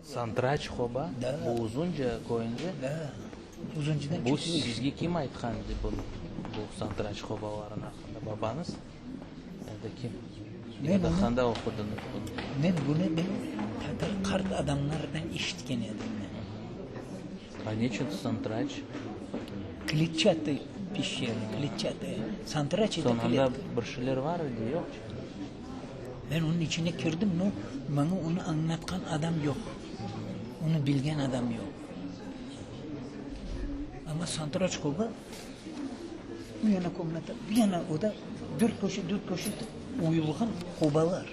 Santıraç qoba, bu Uzunca köyünde? Da, Uzuncadan Bu sizge kim aytqan edi bunı, bu santıraç qobalarnıñ aqqında? Babañız ya da kim? Ya da qanda oqudıñız bunı? Men bunı men tatar qart adamlardan eşitken edim men. A neçün santıraç? Kletçatıy peşçera, kletçataya. Santıraç это Soñ anda kletka. bir şeyler bar edi, yoqçı? Men onıñ içine kirdim, no, maña onı añlatqan adam yoq, onı bilgen adam yoq. Amma santıraç qoba, bu yana komnata, bu yana oda, dört köşe, dört köşe oyulğan qobalar.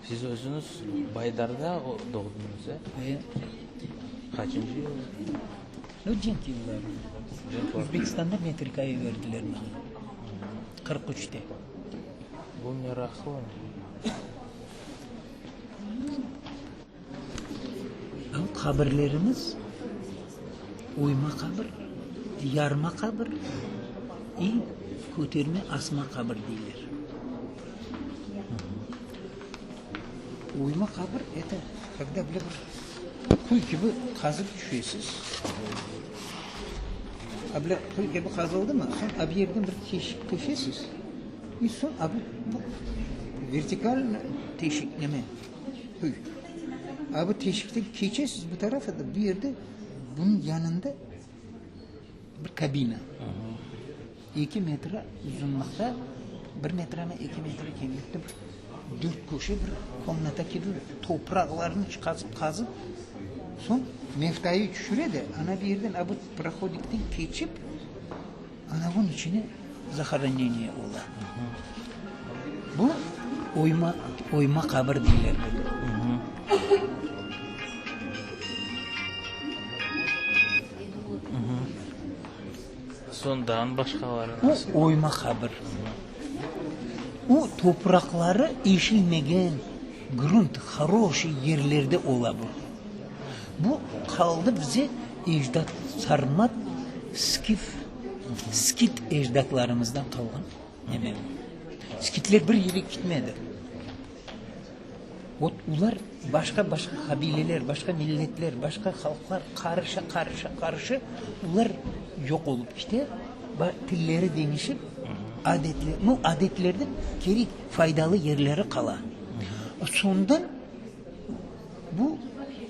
Siz özüñiz Baydarda doğdıñız, e? E. Qaçıncı yıl? No, cenk yılları. Özbekistanda metrikayı berdiler maña. 43-te. Bu meraqlı. Qabirlerimiz oyma qabir, yarma qabir i köterme asma qabir deyler. Oyma qabir, eto, kogda böyle bir quyu kibi qazıp tüşesiz. A böyle quyu kibi qazıldımı, soñ a bir yerden bir teşik töşesiz i soñ a bu vertikalno teşik neme, quyu. A bu teşikten keçesiz bu tarafa da, bu yerde bunıñ yanında bir kabina. Eki metre uzunlıqta, bir metremi, eki metre keñlikte bir dört köşe bir komnata kibi topraqlarnı qazıp, qazıp, soñ meftayı tüşüre de, ana bir yerden a bu prohodikten keçip, ana bunıñ içine zahoroneniye ola. Bu oyma, oyma qabir deyler bunı. Sondan başqaları O, nasıl? oyma qabir. O, topraqları eşilmegen, grunt horoşiy yerlerde ola bu. Bu qaldı bize ecdat, sarmat, skif, skit ecdatlarımızdan qalğan neme bu. Skitler bir yere kitmedi. Vot, olar başqa-başqa qabileler, başqa milletler, başqa halqlar qarışa, qarışa, qarışa, olar yoq olıp kite, tilleri deñişip, adetler, nu, adetlerden kerek faydalı yerleri qala. Soñdan bu,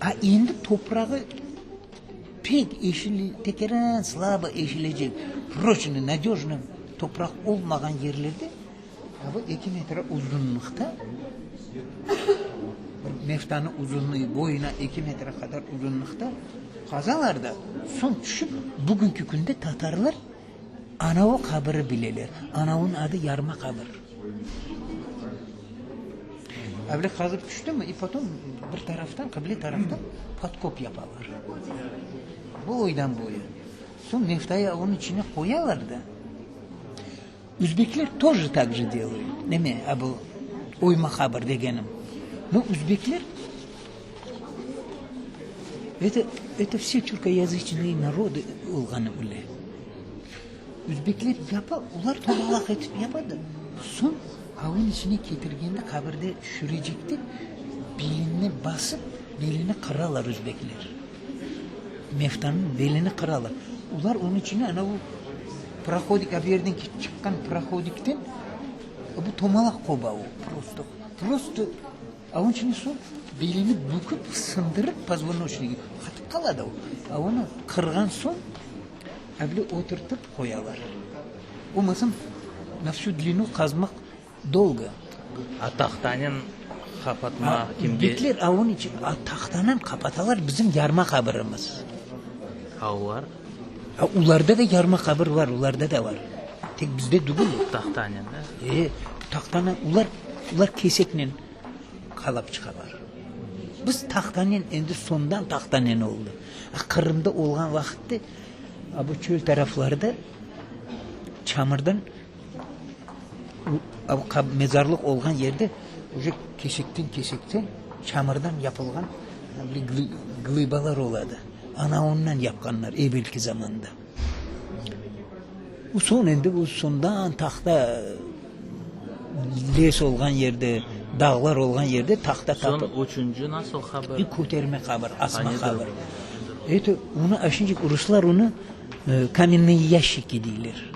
a endi toprağı pek eşil, tekeren slabo eşilecek, proçnıy, nadöjnıy topraq olmağan yerlerde Bu eki metre uzunlıqta, bir meftanıñ uzunlığı boyuna eki metre qadar uzunlıqta qazalar da, soñ tüşip, bugünki künde tatarlar anavı qabiri bileler. Anavınıñ adı Yarma qabir. Avle qazıp tüştimi, i potom bir taraftan, qıble taraftan podkop yapalar. Boydan boya. Soñ meftayı onıñ içine qoyalar da. Üzbekler тоже tak же delают, neme, a bu oyma qabir degenim. No üzbekler, eto, eto vse türkoязычные народы olğanı öyle. Üzbekler yapa, olar tomalaq etip yapa da, soñ avın içine ketirgende qabirde tüşürecekte beline basıp, belini qıralar üzbekler. Meftanıñ belini qıralar. Olar onıñ içine ana bu prohodik, a bu yerden çıqqan prohodikten, bu tomalaq qoba o, prosto, prosto, a onıñ içine soñ belini büküp, sındırıp pozvonoçnigi, qatıp qala da o. A onı qırğan soñ, a bile oturtıp qoyalar. Olmasam, na vsü dlinu qazmaq Dolgo. A tahtanen qapatma kimge? Bekler, a onıñ içün, a tahtanen qapatalar bizim yarma qabirimiz. A olar? A olarda da yarma qabir bar, olarda da bar. Tek bizde tügül o. Tahtanen, da? E, tahtanen, olar, olar keseknen qalap çıqalar. Biz tahtanen, endi soñdan tahtanen oldı. A Qırımda olğan vaqıtta, a bu çöl taraflarda çamurdan Mezarlıq olğan yerde uje kesekten-kesekten çamırdan yapılğan glıbalar oladı. Ana ondan yapqanlar evelki zamanda. Bu soñ endi bu soñdan tahta les olğan yerde. Dağlar olğan yerde tahta tapıp. Soñ üçünci nasıl qabir? Bir köterme qabir, asma qabir. Eto, onı aşıncık ruslar onı kamennıye yaşçiki deyler.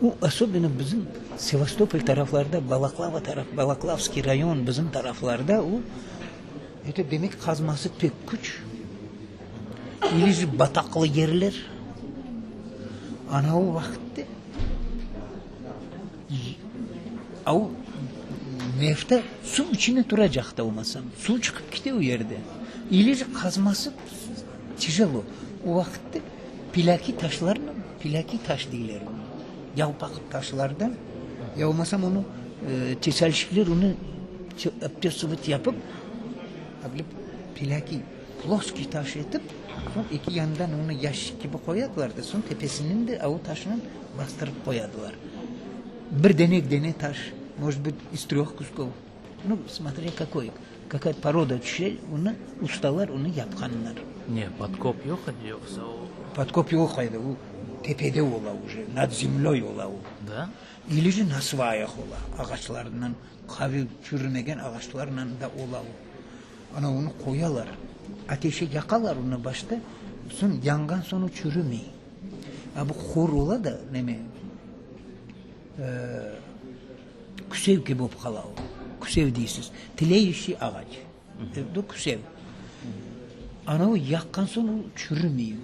O, osobenno bizim Sevastopol taraflarda, Balaklava taraf, Balaklavskiy rayon bizim taraflarda o, eto, demek qazması pek küç, ili je bataqlı yerler. Ana o vaqıtte A o mefta suv içinde turacaq da olmasam, suv çıqıp kete o yerde. İleri qazması tijelo. O vaqıtta pilâki taşlarnen, pilâki taş deyler onı, yalpaq taşlardan, ya olmasam onı tesalşikler onı obtesıvat yapıp, pilâki ploskiy taş etip, soñ eki yandan onı yaşik kibi qoyadılar da, soñ tepesinden de o taşnen bastırıp qoyadılar. Bir dene dene taş, может быть, iz tröh kuskov, nu, smotrâ kakoy, kakaya poroda tüşe, onı ustalar onı yapqanlar. Ne, podkop yoq edi yoqsa o? Podkop yoq edi, o tepede ola uje, nad zemlöy ola o. Da? Ili je na svayah ola, ağaçlarından, qaviy çürümegen ağaçlarnen da ola o. Ana onı qoyalar, ateşe yaqalar onı başta, soñ yanğan soñ o çürümey. A bu hor ola da, neme, küsev kibi olıp qala o. Küsev deysiz. Tleyuşiy ağaç. Bu küsev. Ana o yaqqan soñ o çürümey.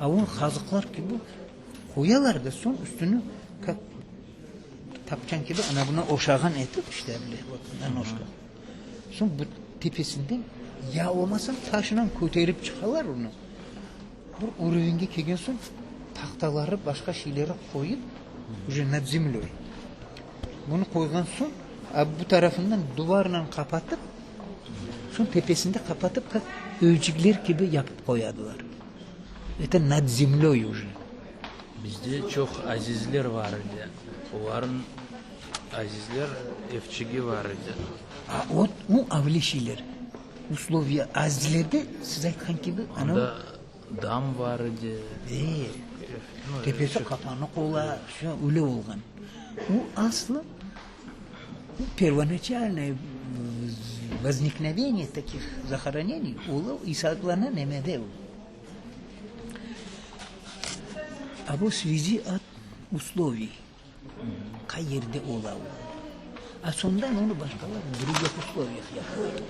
A onı qazıqlar kibi qoyalar da, soñ üstüni kak tapçan kibi ana buna oşağan etip, işte, vot, na nojkah. Soñ bu tepesinden ya olmasa taşınan köterip çıqalar onı. Bir urovenge kelgen soñ tahtaları, başqa şeyleri qoyıp, uje nad zemlöy. Bunı qoyğan soñ, a bu tarafından duvarnen qapatıp, soñ tepesinde qapatıp, kak öycükler kibi yapıp qoyadılar. Eto nad zemlöy uje. Bizde çoq azizler var edi. Olarnıñ azizler evçigi var edi. A ot, o avle şeyler. Usloviya azledi, siz aytqan kibi, anav. Anda dam var edi. E, tepesi qapanıq ola, vsö, öyle olğan. O aslı, o pervonaçalnoye vozniknoveniye takih zahoroneniy ola, esaplana nemede o. A bu svyazi ot usloviy. Qayerde ola o? A soñdan onı başqalar drugih usloviyah yapalar.